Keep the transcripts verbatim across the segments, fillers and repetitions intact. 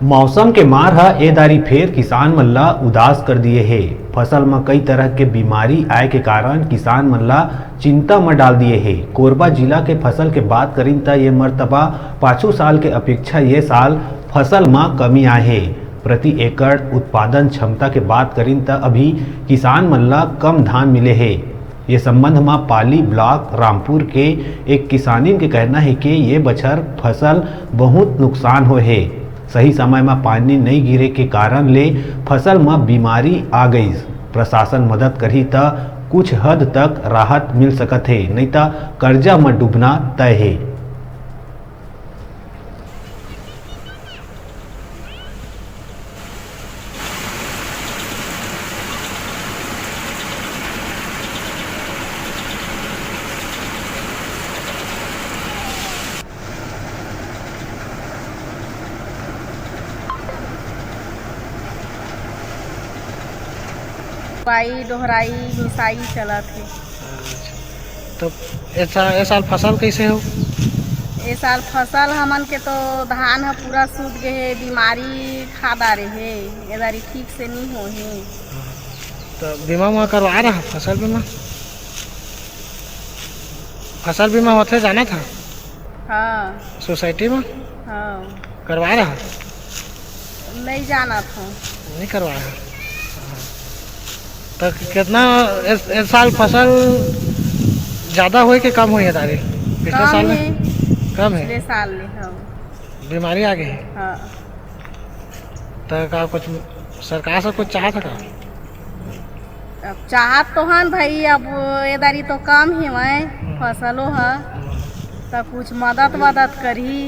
मौसम के मार ह ए दारी फेर किसान मन ला उदास कर दिए हे। फसल म कई तरह के बीमारी आए के कारण किसान मन ला चिंता म डाल दिए हे। कोरबा जिला के फसल के बात करिन त ये मरतबा पाछू साल के अपेक्षा ये साल फसल म कमी आए हे। प्रति एकड़ उत्पादन क्षमता के बात करिन त अभी किसान मन ला कम धान मिले हे। ये संबंध म पाली ब्लॉक रामपुर के एक किसानिन के कहना हे कि ये बछर फसल बहुत नुकसान होए हे। सही समय म पानी नइ गिरे के कारण ले फसल म बीमारी आ गईस। प्रशासन मदद करही त कुछ हद तक राहत मिल सकत हे, नइ त कर्जा म डूबना तय हे। बुआई, डोहराई, मिसाई चलत हे। अच्छा, तो ए सा-, ए साल फसल कैसे हो? ए साल फसल हमन के तो धान ह पूरा सूत गे हे, बीमारी खा डारे हे, ए दारी ठीक से नी हो हे। तो बीमा उमा करवा रहा, फसल बीमा? फसल बीमा होथे, जाना था? हाँ। सोसाइटी में? हाँ। करवा रहा? नहीं जाना था। नहीं करवा रहा। तो कितना इस, इस साल फसल ज्यादा हुई कि कम हुई है तारी? पिछले कम साल है। में? कम है? पिछले साल में, हाँ। बीमारी आ गई है? हाँ। तो का कुछ सरकार से कुछ चाहत है का? अब चाहत तो हन भाई, अब ए दारी तो कम ही वै फसलो ह, त कुछ मदद वदद करही।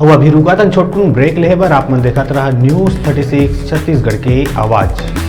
अउ अभी रुका तन छोटकुन ब्रेक लेहे बर। आप मन देखत रहा न्यूज़ थर्टी सिक्स छत्तीसगढ़ के आवाज़।